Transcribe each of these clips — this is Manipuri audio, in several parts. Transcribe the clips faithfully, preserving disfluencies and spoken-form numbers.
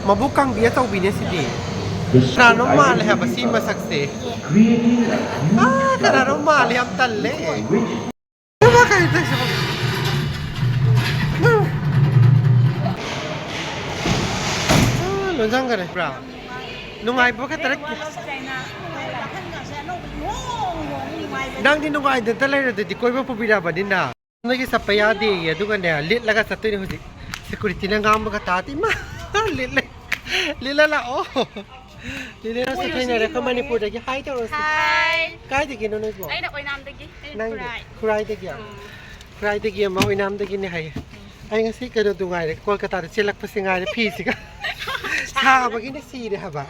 ꯃꯕꯨꯛ ꯀꯪꯕꯤ ꯑꯆꯧꯕꯤꯅꯦ ꯁꯤꯗꯤ꯫ ꯀꯅꯥꯅꯣ ꯃꯥꯜꯂꯦ ꯍꯥꯏꯕ ꯁꯤ ꯃꯁꯛꯁꯦ꯫ ꯑꯥ, ꯀꯅꯥꯅꯣ ꯃꯥꯜꯂꯦ, ꯌꯥꯝ ꯇꯜꯂꯦ꯫ ꯏꯃꯥ, ꯀꯩꯅꯣ ꯇꯧꯏꯁꯤꯕꯣ? ꯑꯥ, ꯂꯣꯟꯖꯪꯈꯔꯦ ꯄꯨꯔꯥ꯫ ꯅꯨꯡꯉꯥꯏꯕ ꯈꯛꯇꯔ? ꯅꯪꯗꯤ ꯅꯨꯡꯉꯥꯏꯗꯅꯇ ꯂꯩꯔꯗꯨꯗꯤ ꯀꯣꯏꯕ ꯄꯨꯕꯤꯔꯛꯑꯕꯅꯤꯅ꯫ ꯅꯣꯏꯒꯤ ꯆꯠꯄ ꯌꯥꯗꯦꯌꯦ, ꯑꯗꯨꯒꯅꯦ, ꯂꯤꯠꯂꯒ ꯆꯠꯇꯣꯏꯅꯦ ꯍꯧꯖꯤꯛ꯫ ꯁꯦꯀꯨꯔꯤꯇꯤꯅ ꯉꯥꯡꯕꯒ ꯇꯥꯗꯦ꯫ ꯏꯃꯥ, ꯂꯤꯠꯂꯦ꯫ ꯂꯤꯠꯂ ꯂꯥꯛꯑꯣ꯫ ꯂꯤꯠꯂꯦ, ꯅꯪꯁꯨ ꯊꯦꯡꯅꯔꯦ ꯑꯩꯈꯣꯏ ꯃꯅꯤꯄꯨꯔꯗꯒꯤ꯫ ꯍꯥꯏ ꯇꯧꯔꯁꯤ꯫ ꯍꯥꯏ꯫ ꯀꯥꯏꯗꯒꯤꯅꯣ ꯅꯣꯏꯕꯣ? ꯑꯩꯅ ꯑꯣꯏꯅꯥꯝꯗꯒꯤ꯫ ꯅꯪꯗꯤ? ꯈꯨꯔꯥꯏ꯫ ꯈꯨꯔꯥꯏꯗꯒꯤ? ꯎꯝ꯫ ꯈꯨꯔꯥꯏꯗꯒꯤ ꯑꯃ, ꯑꯣꯏꯅꯥꯝꯗꯒꯤꯅꯦ ꯍꯥꯏꯌꯦ꯫ ꯑꯩ ꯉꯁꯤ ꯀꯩꯅꯣꯗꯨ ꯉꯥꯏꯔꯦ, ꯀꯣꯜꯀꯇꯥꯗ ꯆꯦꯜꯂꯛꯄꯁꯤ ꯉꯥꯏꯔꯦ ꯐꯤꯁꯤꯒ꯫ ꯁꯥꯕꯒꯤꯅ ꯁꯤꯔꯦ ꯍꯥꯏꯕ꯫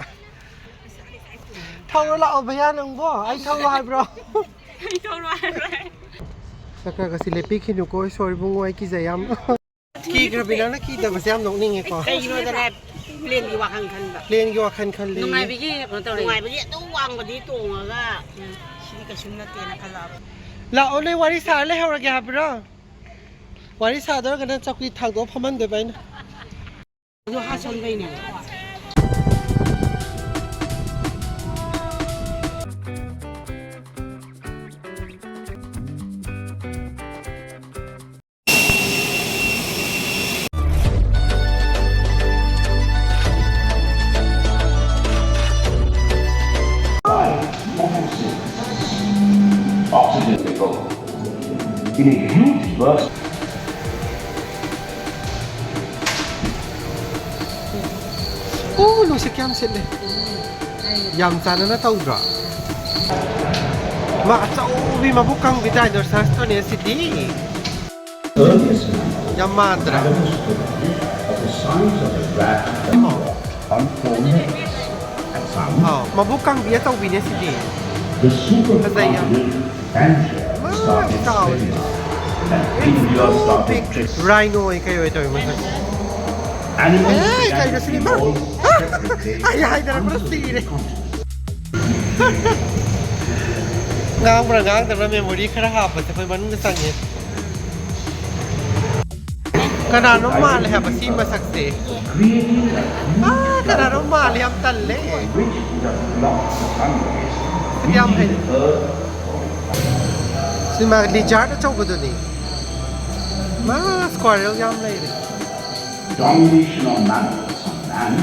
ꯊꯧꯔꯣ ꯂꯥꯛꯑꯣ ꯚꯩꯌꯥ ꯅꯪꯕꯣ, ꯑꯩ ꯊꯧꯔꯣ ꯍꯥꯏꯕ꯭ꯔꯣ? ꯑꯩ ꯊꯧꯔꯣ ꯍꯥꯏꯕ꯭ꯔꯣ? ꯆꯠꯈ꯭ꯔꯒ ꯁꯤ ꯂꯦꯞꯄꯤꯈꯤꯅꯨꯀꯣ, ꯁꯣꯔꯤ ꯏꯕꯨꯡꯉꯣ, ꯑꯩ ꯀꯤꯖꯩ ꯌꯥꯝ꯫ ꯀꯤꯈ꯭ꯔꯕꯤ ꯅꯪꯅ ꯀꯤꯗꯕꯁꯦ ꯌꯥꯝ ꯅꯣꯛꯅꯤꯡꯉꯦꯀꯣ꯫ ꯀꯩꯒꯤꯅꯣꯗꯅꯦ, ꯄ꯭ꯂꯦꯟꯒꯤ ꯋꯥꯈꯜ ꯈꯟꯕ꯫ ꯄ꯭ꯂꯦꯟꯒꯤ ꯋꯥꯈꯜ ꯈꯜꯂꯤ꯫ ꯅꯨꯡꯉꯥꯏꯕꯒꯤ ꯀꯩꯅꯣ ꯇꯧꯔꯦ꯫ ꯅꯨꯡꯉꯥꯏꯕꯒꯤ ꯑꯗꯨ ꯋꯥꯡꯕꯗꯤ ꯇꯣꯡꯉꯒ, ꯎꯝ, ꯁꯤꯗꯤ ꯀꯩꯁꯨꯝ ꯅꯠꯇꯦꯅ ꯈꯜꯂꯛꯑꯕ꯫ ꯂꯥꯛꯑꯣ, ꯅꯣꯏ ꯋꯥꯔꯤ ꯁꯥꯔ ꯂꯩꯍꯧꯔꯒꯦ ꯍꯥꯏꯕ꯭ꯔꯣ? ꯋꯥꯔꯤ ꯁꯥꯗꯧꯔꯒꯅ ꯆꯧꯀ꯭ꯔꯤ ꯊꯥꯡꯗꯣꯛꯑ ꯐꯝꯍꯟꯗꯣꯏꯕ ꯑꯩꯅ꯫ ꯑꯗꯨ ꯍꯥ ꯁꯣꯟꯕꯩꯅꯦ꯫ Oxygen level in a huge burst. ꯑꯣ, ꯅꯨꯡꯁꯤꯠ ꯀꯌꯥꯝ ꯁꯤꯠꯂꯦ꯫ ꯌꯥꯝ ꯆꯥꯟꯅꯅ ꯇꯧꯗ꯭ꯔꯣ? ꯃꯥ ꯑꯆꯧꯕꯤ ꯃꯕꯨꯛ ꯀꯪꯕꯤ dinosaurꯇꯨꯅꯦ ꯁꯤꯗꯤ꯫ Earliest mammal ꯌꯥꯝ ꯃꯥꯟꯗ꯭ꯔꯥ? Adamus of the size of a rat and unformed eggs. And some ꯑꯥꯎ, ꯃꯕꯨꯛ ꯀꯪꯕꯤ ꯑꯆꯧꯕꯤꯅꯦ ꯁꯤꯗꯤ꯫ The ꯐꯖꯩ ꯌꯥꯝ꯫ Supercontinent Pangaea ꯃꯥ, started ꯆꯥꯎꯋꯦ ꯁꯤꯗꯤ꯫ Spreading, and India started big trip. Rhino ꯑꯣꯏ ꯀꯩ ꯑꯣꯏ ꯇꯧꯋꯤ ꯃꯁꯛꯁꯦ꯫ Animals ꯑꯦ, began ꯀꯩꯅꯣ to ꯁꯤꯗꯤ ꯏꯃꯥ? Evolve separately. ꯑꯩ ꯍꯥꯏꯗꯅ ꯄꯨꯔꯥ until the ꯁꯤꯔꯦ꯫ Continent. ꯉꯥꯡꯕ꯭ꯔꯥ ꯉꯥꯡꯗꯕ꯭ꯔꯥ memory ꯈꯔ ꯍꯥꯞꯄꯁꯦ ꯑꯩꯈꯣꯏ ꯃꯅꯨꯡꯗ ꯆꯪꯉꯦ꯫ ꯀꯅꯥꯅꯣꯝ ꯃꯥꯜꯂꯦ ꯍꯥꯏꯕ ꯁꯤ ꯃꯁꯛꯁꯦ꯫ ꯑꯥ, ꯀꯅꯥꯅꯣꯝ ꯃꯥꯜꯂꯦ, ꯌꯥꯝ ꯇꯜꯂꯦ꯫ ꯌꯥꯝ ꯍꯩꯅ-, ꯁꯤ ꯃꯥ lizard ꯑꯆꯧꯕꯗꯨꯅꯤ꯫ ꯃꯥ squirrel ꯌꯥꯝ ꯂꯩꯔꯦ꯫ Domination of mammals on land.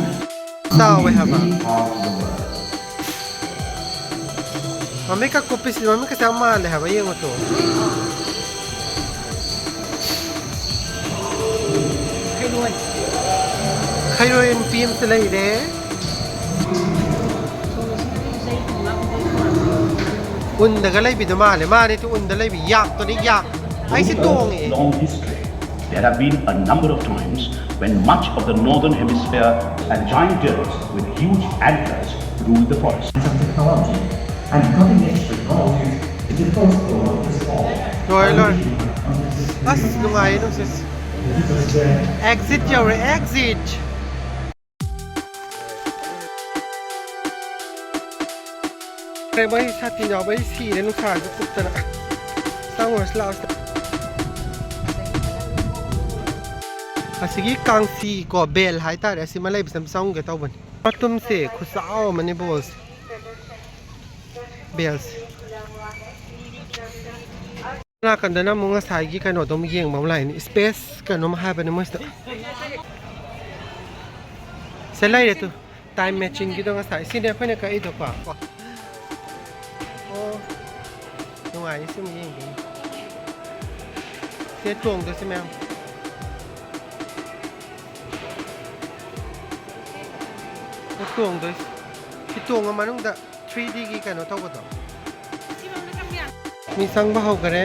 ꯆꯥꯎꯋꯦ ꯍꯥꯏꯕ꯫ Many parts of the world. ꯃꯃꯤꯠꯀ ꯀꯨꯞꯄꯤꯁꯤ, ꯃꯃꯤꯠꯀꯁꯦ ꯌꯥꯝ ꯃꯥꯜꯂꯦ ꯍꯥꯏꯕ, ꯌꯦꯡꯉꯨ ꯇꯨ꯫ ꯈꯩꯔꯣꯏ ꯅꯨꯄꯤ ꯑꯃꯁꯨ ꯂꯩꯔꯦ꯫ ꯎꯟꯗꯒ ꯂꯩꯕꯤꯗꯣ ꯃꯥꯜꯂꯦ꯫ ꯃꯥꯅꯦ ꯇꯨ, ꯎꯟꯗ ꯂꯩꯕꯤ, ꯌꯥꯛꯇꯨꯅꯦ, ꯌꯥꯛ꯫ ꯑꯩꯁꯦ ꯇꯣꯡꯉꯦ꯫ Long history. There have been a number of times when much of the northern hemisphere and giant terns with huge antlers ruled the forest. Some technology and cutting-edge technologies is the first goal of this fall. ꯂꯣꯏꯔꯦ, ꯂꯣꯏꯔꯦ꯫ ꯑꯁ, ꯅꯨꯡꯉꯥꯏꯌꯦ ꯅꯨꯡꯁꯤꯠꯁꯦ꯫ Exit ꯌꯧꯔꯦ, exit꯫ ꯃꯣꯏ ꯁꯥꯇꯤꯟ ꯌꯥꯎꯕ ꯑꯩ ꯁꯤꯔꯦ, ꯅꯨꯡꯁꯥꯁꯦ ꯀꯨꯞꯇꯅ꯫ ꯆꯪꯉꯨꯔꯁꯤ ꯂꯥꯛꯑꯣ꯫ ꯑꯁꯤꯒꯤ ꯀꯥꯡꯁꯤ ꯀꯣ, bell ꯍꯥꯏꯇꯥꯔꯦ, ꯑꯁꯤꯃ ꯂꯩꯕꯁꯦ ꯑꯝ ꯆꯪꯉꯨꯒꯦ ꯇꯧꯕꯅꯤ꯫ ꯃꯇꯨꯝꯁꯦ ꯈꯨꯆꯥꯎ ꯑꯃꯅꯤ ballꯁꯦ꯫ Bellꯁꯦ꯫ ꯅꯥꯀꯟꯗꯅ ꯑꯃꯨꯛ ꯉꯁꯥꯏꯒꯤ ꯀꯩꯅꯣꯗꯣ ꯑꯃꯨꯛ ꯌꯦꯡꯕ ꯑꯃꯨꯛ ꯂꯥꯛꯏꯅꯤ꯫ Space ꯀꯩꯅꯣꯝ ꯍꯥꯏꯕꯅꯦ ꯃꯣꯏꯁꯤꯗ꯫ ꯁꯦ ꯂꯩꯔꯦ ꯇꯨ꯫ Time matchingꯒꯤꯗꯣ ꯉꯁꯥꯏ꯫ ꯁꯤꯅꯦ ꯑꯩꯈꯣꯏꯅ ꯀꯛꯏꯗꯣꯀꯣ꯫ ꯑꯣ꯫ ꯅꯨꯡꯉꯥꯏꯅꯤ ꯁꯤ ꯑꯃꯨꯛ ꯌꯦꯡꯒꯦ꯫ ꯁꯦ ꯇꯣꯡꯗꯣꯏꯁꯦ ꯃꯌꯥꯝ꯫ ꯁꯦ ꯇꯣꯡꯗꯣꯏꯁꯦ꯫ ꯁꯤ ꯇꯣꯡꯉ ꯃꯅꯨꯡꯗ three Dꯒꯤ ꯀꯩꯅꯣ ꯇꯧꯕꯗꯣ꯫ ꯃꯤ ꯆꯪꯕ ꯍꯧꯈꯔꯦ꯫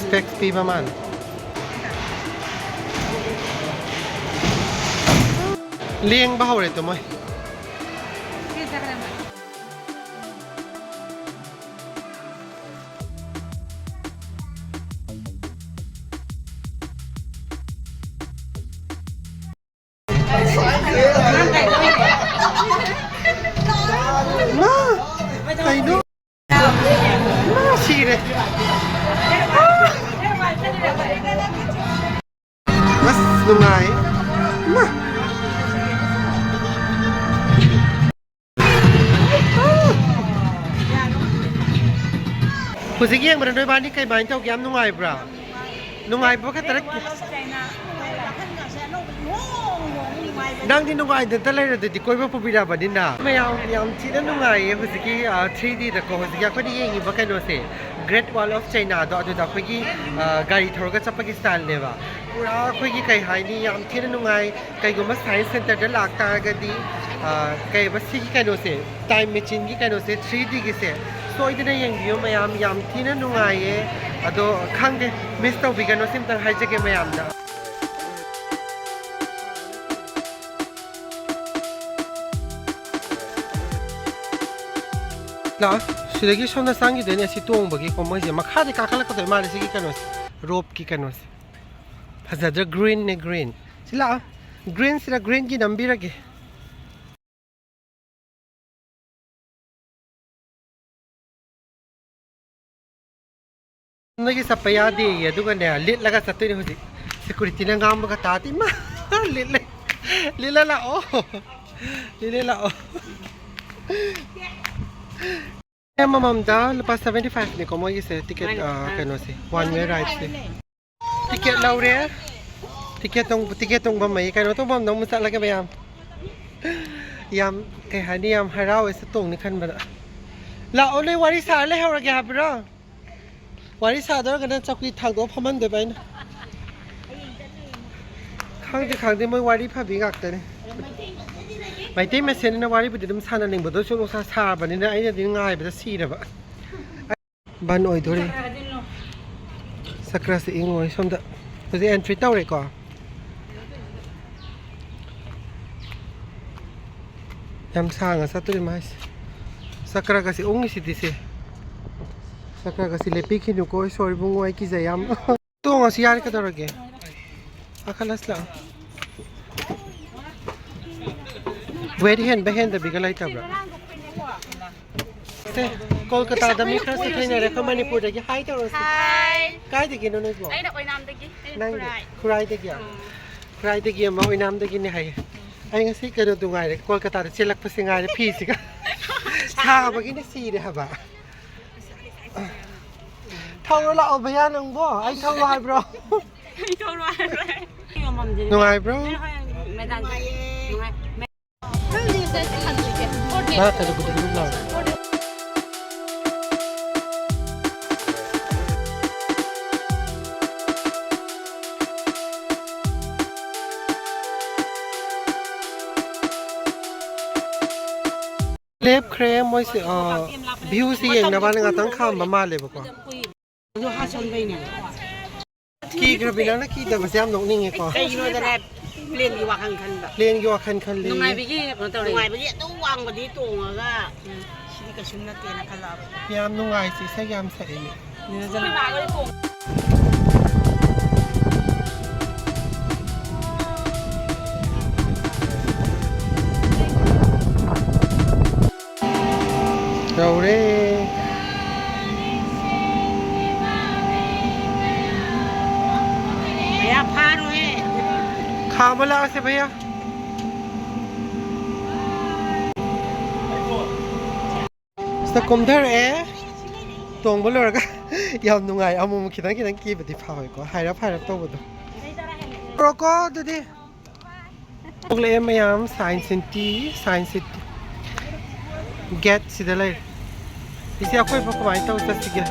Specs ꯄꯤꯕ ꯃꯥꯜꯂꯦ꯫ ꯂꯦꯡꯕ ꯍꯧꯔꯦ ꯇꯨ ꯃꯣꯏ꯫ ꯃꯥ! ꯀꯩꯅꯣ? ꯃꯥ! ꯁꯤꯔꯦ! ꯑꯁ, ꯍꯧꯖꯤꯛ ꯌꯦꯡꯕꯗ ꯅꯣꯏꯕꯥꯅꯤ ꯀꯩꯃꯥꯏꯅ ꯇꯧꯒꯦ? ꯌꯥꯝ ꯅꯨꯡꯉꯥꯏꯕ꯭ꯔꯥ? ꯅꯨꯡꯉꯥꯏꯕ ꯈꯛꯇꯔ? ꯅꯪꯗꯤ ꯅꯨꯡꯉꯥꯏꯗꯅꯇ ꯂꯩꯔꯗꯨꯗꯤ ꯀꯣꯏꯕ ꯄꯨꯕꯤꯔꯕꯅꯤꯅ꯫ ꯃꯌꯥꯝ ꯌꯥꯝ ꯊꯤꯅ ꯅꯨꯡꯉꯥꯏꯌꯦ ꯍꯧꯖꯤꯛꯀꯤ, ꯑ, ꯊ꯭ꯔꯤ ꯗꯤꯗꯀꯣ꯫ ꯍꯧꯖꯤꯛꯀꯤ ꯑꯩꯈꯣꯏꯅ ꯌꯦꯡꯉꯤꯕ ꯀꯩꯅꯣꯁꯦ, Great Wall of Chinaꯗꯣ, ꯑꯗꯨꯗ ꯑꯩꯈꯣꯏꯒꯤ, ꯑ, ꯒꯥꯔꯤ ꯊꯧꯔꯒ ꯆꯠꯄꯒꯤ ꯁ꯭ꯇꯥꯏꯜꯅꯦꯕ꯫ ꯄꯨꯔꯥ ꯑꯩꯈꯣꯏꯒꯤ ꯀꯩ ꯍꯥꯏꯅꯤ, ꯌꯥꯝ ꯊꯤꯅ ꯅꯨꯡꯉꯥꯏ꯫ ꯀꯩꯒꯨꯝꯕ ꯁꯥꯏꯟꯁ ꯁꯦꯟꯇꯔꯗ ꯂꯥꯛꯇꯥꯔꯒꯗꯤ, ꯑ, ꯀꯩꯕ ꯁꯤꯒꯤ ꯀꯩꯅꯣꯁꯦ, ꯇꯥꯏꯝ ꯃꯦꯆꯤꯟꯒꯤ ꯀꯩꯅꯣꯁꯦ, ꯊ꯭ꯔꯤ ꯗꯤꯒꯤꯁꯦ ꯁꯣꯏꯗꯅ ꯌꯦꯡꯕꯤꯌꯨ ꯃꯌꯥꯝ, ꯌꯥꯝ ꯊꯤꯅ ꯅꯨꯡꯉꯥꯏꯌꯦ꯫ ꯑꯗꯣ ꯈꯪꯗꯦ, ꯃꯤꯁ ꯇꯧꯕꯤꯒꯅꯨ, ꯁꯤꯝꯇꯪ ꯍꯥꯏꯖꯒꯦ ꯃꯌꯥꯝꯗ꯫ ꯂꯥꯛꯑꯣ, ꯁꯤꯗꯒꯤ ꯁꯣꯝꯗ ꯆꯪꯈꯤꯗꯣꯏꯅꯦ꯫ ꯁꯤ ꯇꯣꯡꯕꯒꯤꯀꯣ, ꯃꯣꯏꯁꯦ ꯃꯈꯥꯗꯤ ꯀꯥꯈꯠꯂꯛꯀꯗꯣꯏ ꯃꯥꯜꯂꯦ, ꯁꯤꯒꯤ ꯀꯩꯅꯣꯁꯦ, ꯔꯣꯞꯀꯤ ꯀꯩꯅꯣꯁꯦ꯫ ꯐꯖꯗ꯭ꯔꯥ? ꯒ꯭ꯔꯤꯟꯅꯦ, ꯒ꯭ꯔꯤꯟ꯫ ꯁꯤ ꯂꯥꯛꯑꯣ, ꯒ꯭ꯔꯤꯟꯁꯤꯗ ꯒ꯭ꯔꯤꯟꯒꯤ ꯅꯝꯕꯤꯔꯒꯦ꯫ ꯅꯣꯏꯒꯤ ꯆꯠꯄ ꯌꯥꯗꯦꯌꯦ, ꯑꯗꯨꯒꯅꯦ, ꯂꯤꯠꯂꯒ ꯆꯠꯇꯣꯏꯅꯦ ꯍꯧꯖꯤꯛ꯫ ꯁꯦꯀꯨꯔꯤꯇꯤꯅ ꯉꯥꯡꯕꯒ ꯇꯥꯗꯦ꯫ ꯏꯃꯥ! ꯂꯤꯠꯂꯦ꯫ ꯂꯤꯠꯂ ꯂꯥꯛꯑꯣ꯫ ꯂꯤꯠꯂ ꯂꯥꯛꯑꯣ꯫ ꯑꯃꯃꯝꯗ ꯂꯨꯄꯥ seventy five ꯅꯤꯀꯣ ꯃꯣꯏꯒꯤꯁꯦ, ꯇꯤꯀꯦꯠ, ꯑ, ꯀꯩꯅꯣꯁꯦ, one way ride ꯁꯦ꯫ ꯇꯤꯀꯦꯠ ꯂꯧꯔꯦ꯫ ꯇꯤꯀꯦꯠ ꯇꯣꯡ-, ꯇꯤꯀꯦꯠ ꯇꯣꯡꯐꯝ ꯑꯩ ꯀꯩꯅꯣ ꯇꯣꯡꯐꯝꯗ ꯑꯃꯨꯛ ꯆꯠꯂꯒꯦ ꯃꯌꯥꯝ꯫ ꯌꯥꯝ, ꯀꯩ ꯍꯥꯏꯅꯤ, ꯌꯥꯝ ꯍꯔꯥꯎꯋꯦ ꯁꯤ ꯇꯣꯡꯅꯤ ꯈꯟꯕꯗ꯫ ꯂꯥꯛꯑꯣ, ꯅꯣꯏ ꯋꯥꯔꯤ ꯁꯥꯔ ꯂꯩꯍꯧꯔꯒꯦ ꯍꯥꯏꯕ꯭ꯔꯣ? ꯋꯥꯔꯤ ꯁꯥꯗꯧꯔꯒꯅ ꯆꯧꯀꯤ ꯊꯥꯡꯗꯣꯛꯑ ꯐꯝꯍꯟꯗꯣꯏꯕ ꯑꯩꯅ꯫ ꯈꯪꯗꯦ, ꯈꯪꯗꯦ, ꯃꯣꯏ ꯋꯥꯔꯤ ꯐꯕꯤ ꯉꯥꯛꯇꯅꯦ꯫ ꯃꯩꯇꯩ ꯃꯁꯦꯟꯅꯤꯅ ꯋꯥꯔꯤꯕꯨꯗꯤ ꯑꯗꯨꯝ ꯁꯥꯟꯅꯅꯤꯡꯕꯗꯣ, ꯁꯨ ꯅꯨꯡꯁꯥ ꯁꯥꯕꯅꯤꯅ ꯑꯩꯅꯗꯤ ꯉꯥꯏꯕꯗ ꯁꯤꯔꯕ꯫ ꯕꯟ ꯑꯣꯏꯗꯣꯔꯤ꯫ ꯆꯀ꯭ꯔꯁꯦ ꯏꯪꯉꯣꯏ ꯁꯣꯝꯗ꯫ ꯍꯧꯖꯤꯛ ꯑꯦꯟꯇ꯭ꯔꯤ ꯇꯧꯔꯦꯀꯣ꯫ ꯌꯥꯝ ꯁꯥꯡꯅ ꯆꯠꯇꯣꯔꯤ ꯃꯥꯏꯁꯦ꯫ ꯆꯀ꯭ꯔꯒꯁꯦ ꯎꯪꯉꯤꯁꯤꯗꯤ ꯁꯦ꯫ ꯆꯀ꯭ꯔꯒꯁꯦ ꯂꯦꯞꯄꯤꯈꯤꯅꯨꯀꯣ꯫ ꯁꯣꯔꯤ ꯏꯕꯨꯡꯉꯣ, ꯑꯩ ꯀꯤꯖꯩ ꯌꯥꯝ꯫ ꯇꯣꯡꯉꯁꯤ ꯌꯥꯔꯦ, ꯀꯩꯗꯧꯔꯒꯦ? ꯀꯥꯈꯠꯂꯁꯤ ꯂꯥꯛꯑꯣ꯫ ꯋꯦꯠ ꯍꯦꯟꯕ ꯍꯦꯟꯗꯕꯤꯒ ꯂꯩꯇꯕ꯭ꯔꯥ? ꯁꯦ, ꯀꯣꯜꯀꯇꯥꯗ ꯃꯤ ꯈꯔꯁꯨ ꯊꯦꯡꯅꯔꯦ, ꯑꯩꯈꯣꯏ ꯃꯅꯤꯄꯨꯔꯗꯒꯤ꯫ ꯍꯥꯏ ꯇꯧꯔꯁꯤ꯫ ꯍꯥꯏ꯫ ꯀꯥꯏꯗꯒꯤꯅꯣ ꯅꯣꯏꯕꯣ? ꯑꯩꯅ ꯑꯣꯏꯅꯥꯝꯗꯒꯤ꯫ ꯅꯪꯗꯤ? ꯈꯨꯔꯥꯏ꯫ ꯈꯨꯔꯥꯏꯗꯒꯤ꯫ ꯎꯝ꯫ ꯈꯨꯔꯥꯏꯗꯒꯤ ꯑꯃ, ꯑꯣꯏꯅꯥꯝꯗꯒꯤꯅꯦ ꯍꯥꯏꯌꯦ꯫ ꯑꯩ ꯉꯁꯤ ꯀꯩꯅꯣꯗꯨ ꯉꯥꯏꯔꯦ, ꯀꯣꯜꯀꯇꯥꯗ ꯆꯦꯜꯂꯛꯄꯁꯦ ꯉꯥꯏꯔꯦ ꯐꯤꯁꯤꯒ꯫ ꯁꯥꯕꯒꯤꯅꯦ ꯁꯤꯔꯦ ꯍꯥꯏꯕ꯫ ꯊꯧꯔꯣ ꯂꯥꯛꯑꯣ ꯚꯩꯌꯥ, ꯅꯪꯕꯣ ꯑꯩ ꯊꯧꯔꯣ ꯍꯥꯏꯕ꯭ꯔꯣ? ꯑꯩ ꯊꯧꯔꯣ ꯍꯥꯏꯕ꯭ꯔꯣ? ꯅꯨꯡꯉꯥꯏꯕ꯭ꯔꯣ? ꯅꯨꯡꯉꯥꯏ꯫ ꯃꯥ ꯀꯩꯅꯣ ꯒꯨꯗꯨꯛ ꯒꯨꯗꯨꯛ ꯂꯥꯎꯔꯦ꯫ ꯂꯦꯞꯈ꯭ꯔꯦ ꯃꯣꯏꯁꯦ꯫ ꯑ, ꯚ꯭ꯌꯨꯁꯦ ꯌꯦꯡꯅꯕꯅ ꯉꯥꯛꯇꯪ ꯈꯥꯝꯕ ꯃꯥꯜꯂꯦꯕꯀꯣ꯫ ꯑꯗꯨ ꯍꯥ ꯁꯣꯟꯕꯩꯅꯦ꯫ ꯀꯤꯈ꯭ꯔꯕꯤ ꯅꯪꯅ ꯀꯤꯗꯕꯁꯦ ꯌꯥꯝ ꯅꯣꯛꯅꯤꯡꯉꯦꯀꯣ꯫ ꯀꯩꯒꯤꯅꯣꯗꯅꯦ, ꯄ꯭ꯂꯦꯟꯒꯤ ꯋꯥꯈꯜ ꯈꯟꯕ꯫ ꯄ꯭ꯂꯦꯟꯒꯤ ꯋꯥꯈꯜ ꯈꯜꯂꯤ꯫ ꯅꯨꯡꯉꯥꯏꯕꯒꯤ ꯀꯩꯅꯣ ꯇꯧꯔꯦ꯫ ꯅꯨꯡꯉꯥꯏꯕꯒꯤ ꯑꯗꯨ ꯋꯥꯡꯕꯗꯤ ꯇꯣꯡꯉꯒ, ꯎꯝ, ꯁꯤꯗꯤ ꯀꯩꯁꯨꯝ ꯅꯠꯇꯦꯅ ꯈꯜꯂꯛꯑꯕ꯫ ꯌꯥꯝ ꯅꯨꯡꯉꯥꯏꯁꯦ, ꯏꯁꯩ ꯌꯥꯝ ꯁꯛꯏꯅꯦ꯫ ꯌꯧꯔꯦ꯫ ꯚꯩꯌꯥ, ꯐꯥꯔꯣꯍꯦ꯫ ꯈꯥꯝꯃ ꯂꯥꯛꯑꯁꯦ ꯚꯩꯌꯥ꯫ ꯁꯤꯗ ꯀꯨꯝꯊꯔꯛꯑꯦ꯫ ꯇꯣꯡꯕ ꯂꯣꯏꯔꯒ ꯌꯥꯝ ꯅꯨꯡꯉꯥꯏ꯫ ꯑꯃꯨꯛ ꯑꯃꯨꯛ ꯈꯤꯇꯪ ꯈꯤꯇꯪ ꯀꯤꯕꯗꯤ ꯐꯥꯎꯋꯦꯀꯣ, ꯍꯥꯏꯔꯞ ꯍꯥꯏꯔꯞ ꯇꯧꯕꯗꯣ꯫ ꯄꯨꯔꯛꯀꯣ ꯑꯗꯨꯗꯤ꯫ ꯊꯣꯛꯂꯛꯑꯦ ꯃꯌꯥꯝ, ꯁꯥꯏꯟꯁ ꯁꯤꯇꯤ, ꯁꯥꯏꯟꯁ ꯁꯤꯇꯤ꯫ ꯒꯦꯠꯁꯤꯗ ꯂꯩꯔꯦ꯫ ꯏꯆꯦ, ꯑꯩꯈꯣꯏꯕꯨ ꯀꯃꯥꯏꯅ ꯇꯧ ꯆꯠꯁꯤꯒꯦ?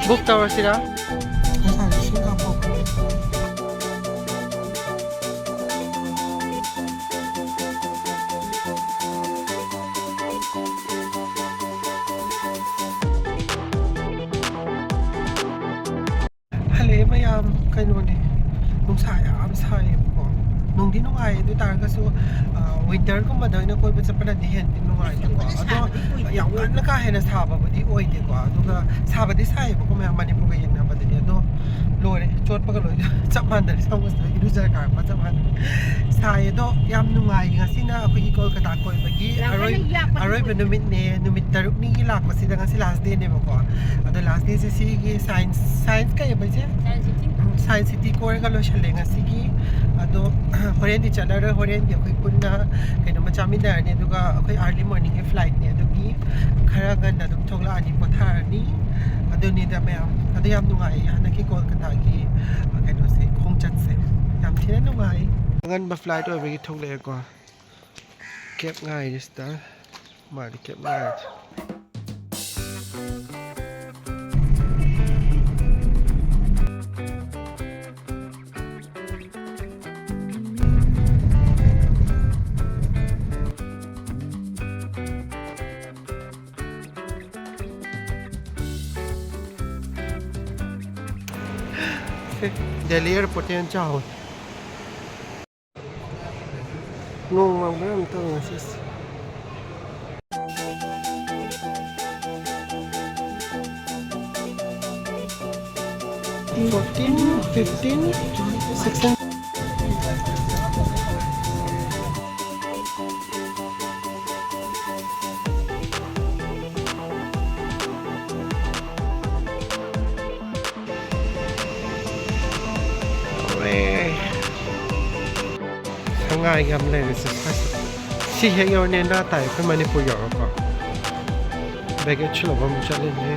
ꯕꯨꯛ ꯇꯧꯔꯁꯤꯔꯥ? ꯉꯁꯥꯏ ꯏꯁꯤꯡ ꯀꯥꯞꯄꯛꯄꯅꯦ꯫ ꯍꯜꯂꯛꯑꯦ ꯃꯌꯥꯝ, ꯀꯩꯅꯣꯅꯦ, ꯅꯨꯡꯁꯥ ꯌꯥꯝ ꯁꯥꯏꯌꯦꯕꯀꯣ꯫ ꯅꯨꯡꯗꯤ ꯅꯨꯡꯉꯥꯏ, ꯑꯗꯨ ꯑꯣꯏ ꯇꯥꯔꯒꯁꯨ, ꯑ, ꯋꯤꯟꯇꯔꯒꯨꯝꯕꯗ ꯑꯣꯏꯅ ꯀꯣꯏꯕ ꯆꯠꯄꯅꯗꯤ ꯍꯦꯟꯗꯤ ꯅꯨꯡꯉꯥꯏꯀꯣ꯫ ꯑꯗꯣ ꯌꯥꯝ ꯀꯟꯅ ꯀꯥ ꯍꯦꯟꯅ ꯁꯥꯕꯕꯨꯗꯤ ꯑꯣꯏꯗꯦꯀꯣ, ꯑꯗꯨꯒ ꯁꯥꯕꯗꯤ ꯁꯥꯏꯌꯦꯕꯀꯣ ꯃꯌꯥꯝ, ꯃꯅꯤꯄꯨꯔꯒ ꯌꯦꯡꯅꯕꯗꯗꯤ꯫ ꯑꯗꯣ ꯂꯣꯏꯔꯦ, ꯆꯣꯠꯄꯒ ꯂꯣꯏ ꯆꯞ ꯃꯥꯟꯅꯔꯦ, ꯁꯝꯒꯁꯦ ꯂꯣꯏ ꯏꯔꯨꯖꯔ ꯀꯥꯔꯛꯄ ꯆꯞ ꯃꯥꯟꯅꯔꯦ꯫ ꯁꯥꯏ, ꯑꯗꯣ ꯌꯥꯝ ꯅꯨꯡꯉꯥꯏ꯫ ꯉꯁꯤꯅ ꯑꯩꯈꯣꯏꯒꯤ ꯀꯣꯜꯀꯇꯥ ꯀꯣꯏꯕꯒꯤ ꯑꯔꯣꯏ-, ꯑꯔꯣꯏꯕ ꯅꯨꯃꯤꯠꯅꯦ꯫ ꯅꯨꯃꯤꯠ ꯇꯔꯨꯛꯅꯤꯒꯤ ꯂꯥꯛꯄꯁꯤꯗ ꯉꯁꯤ ꯂꯥꯁ ꯗꯦꯅꯦꯕꯀꯣ꯫ ꯑꯗꯣ ꯂꯥꯁ ꯗꯦꯁꯦ ꯁꯤꯒꯤ ꯁꯥꯏꯟꯁ, ꯁꯥꯏꯟꯁ ꯀꯩ ꯍꯥꯏꯕ ꯏꯆꯦ? Science city. ꯎꯝ, ꯁꯥꯏꯟꯁ ꯁꯤꯇꯤ ꯀꯣꯏꯔꯒ ꯂꯣꯏꯁꯜꯂꯦ ꯉꯁꯤꯒꯤ꯫ ꯑꯗꯣ ꯍꯣꯔꯦꯟꯗꯤ ꯆꯠꯂꯔꯣꯏ, ꯍꯣꯔꯦꯟꯗꯤ ꯑꯩꯈꯣꯏ ꯄꯨꯟꯅ ꯀꯩꯅꯣꯝꯃ ꯆꯥꯃꯤꯟꯅꯔꯅꯤ, ꯑꯗꯨꯒ ꯑꯩꯈꯣꯏ ꯑꯥꯔꯂꯤ ꯃꯣꯔꯅꯤꯡꯒꯤ ꯐ꯭ꯂꯥꯏꯠꯅꯦ, ꯑꯗꯨꯒꯤ ꯈꯔ ꯉꯟꯅ ꯑꯗꯨꯝ ꯊꯣꯛꯂꯛꯑꯅꯤ, ꯄꯣꯊꯥꯔꯅꯤ꯫ ꯑꯗꯨꯅꯤꯗ ꯃꯌꯥꯝ꯫ ꯑꯗꯨ ꯌꯥꯝ ꯅꯨꯡꯉꯥꯏꯌꯦ ꯍꯟꯗꯛꯀꯤ ꯀꯣꯜꯀꯇꯥꯒꯤ, ꯑ, ꯀꯩꯅꯣꯁꯦ, ꯈꯣꯡꯆꯠꯁꯦ꯫ ꯌꯥꯝ ꯊꯤꯅ ꯅꯨꯡꯉꯥꯏ꯫ ꯑꯉꯟꯕ flight ꯑꯣꯏꯕꯒꯤ ꯊꯣꯛꯂꯛꯑꯦꯀꯣ꯫ Cab ꯉꯥꯏꯔꯤ ꯁꯤꯗ꯫ ꯃꯥꯗꯤ cab ꯉꯥꯏꯔꯤ꯫ Delhi airport ꯇꯩ ꯍꯦꯟꯅ ꯆꯥꯎꯋꯦ꯫ ꯅꯣꯡ ꯃꯪꯕ꯭ꯔꯥ ꯑꯝꯇ ꯉꯁꯤꯁꯦ꯫ Fourteen, fifteen, sixteen. ꯁꯉꯥꯏꯒ ꯌꯥꯝ ꯂꯩꯔꯦ ꯁꯤꯁꯇꯔꯁꯦ꯫ ꯁꯤ ꯍꯦꯛ ꯌꯧꯔꯅꯤ ꯅꯦꯅꯥ ꯇꯥꯏ ꯑꯩꯈꯣꯏ ꯃꯅꯤꯄꯨꯔ ꯌꯧꯔꯒꯀꯣ꯫ Baggage ꯂꯧꯕ ꯑꯃꯨꯛ ꯆꯠꯂꯤꯅꯦ꯫